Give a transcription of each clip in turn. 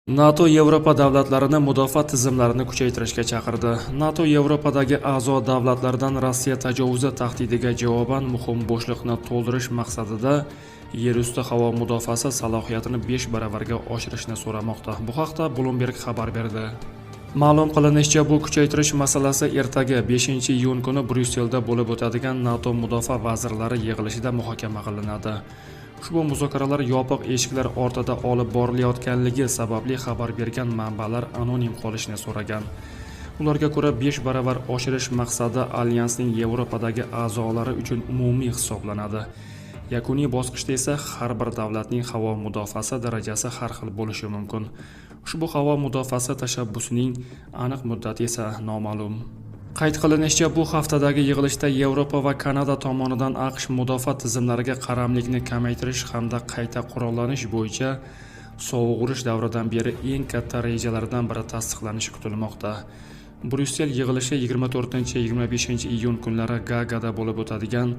NATO Yevropa davlatlarini mudofaa tizimlarini kuchaytirishga chaqirdi. NATO Yevropadagi a'zo davlatlardan Rossiya tajovuzi tahdidiga javoban muhim bo'shliqni to'ldirish maqsadida yerusti havo mudofaasi salohiyatini 5 baravarga oshirishni so'ramoqda. Bu haqda Bloomberg xabar berdi. Ma'lum qilinishicha, bu kuchaytirish masalasi ertaga, 5-iyun kuni Bryusselda bo'lib o'tadigan NATO mudofaa vazirlari yig'ilishida muhokama qilinadi. Ushbu muzokaralar yopiq eshiklar ortida olib borilayotganligi sababli xabar bergan manbalar anonim qolishni so'ragan. Ularga ko'ra, 5 baravar oshirish maqsadi alyansning Yevropadagi a'zolari uchun umumiy hisoblanadi. Yakuniy bosqichda esa har bir davlatning havo mudofaasi darajasi har xil bo'lishi mumkin. Ushbu havo mudofaasi tashabbusining aniq muddati esa noma'lum. Qayd qilinishicha, bu haftadagi yig'ilishda Yevropa va Kanada tomonidan AQSh mudofaa tizimlariga qaramlikni kamaytirish hamda qayta qurollanish bo'yicha sovuq urush davridan beri eng katta rejalardan biri tasdiqlanishi kutilmoqda. Bryussel yig'ilishi 24-25 iyun kunlari Gaagada bo'lib o'tadigan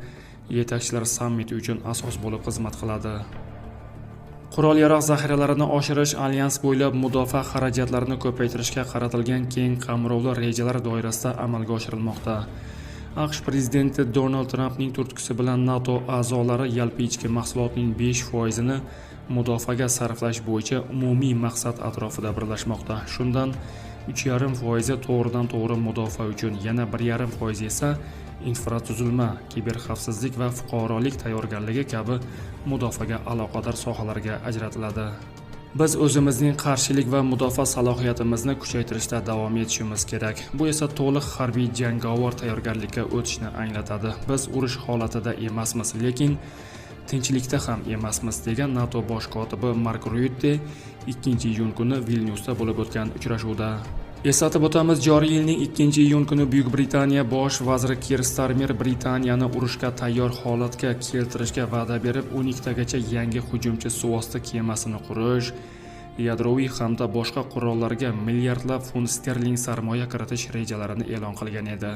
yetakchilar sammiti uchun asos bo'lib xizmat qiladi. Qurol-yarog' zaxiralarini oshirish alyans bo'ylab mudofaa xarajatlarini ko'paytirishga qaratilgan keng qamrovli rejalar doirasida amalga oshirilmoqda. AQSh prezidenti Donald Trampning turtkisi bilan NATO a'zolari yalpi ichki mahsulotning 5 foizini mudofaaga sarflash bo'yicha umumiy maqsad atrofida birlashmoqda. Shundan 3,5 foizi to'g'ridan to'g'ri mudofaa uchun, yana 1,5 foizi esa infratuzilma, kiberxavfsizlik va fuqarolik tayyorgarligi kabi mudofaaga aloqador sohalarga ajratiladi. Biz o'zimizning qarshilik va mudofaa salohiyatimizni kuchaytirishda davom etishimiz kerak. Bu esa to'liq harbiy jangovar tayyorgarlikka o'tishni anglatadi. Biz urush holatida emasmiz, lekin tinchlikda ham emasmiz, degan NATO bosh kotibi Mark Ryutte 2-iyun kuni Vilnyusda bo'lib o'tgan uchrashuvda. Eslatib o'tamiz, joriy yilning 2-iyun kuni Buyuk Britaniya bosh vaziri Kir Starmer Britaniyani urushga tayyor holatga keltirishga va'da berib, 12 tagacha yangi hujumchi suvosti kemasini qurish, yadroviy hamda boshqa qurollarga milliardlab funt sterling sarmoya kiritish rejalarini e'lon qilgan edi.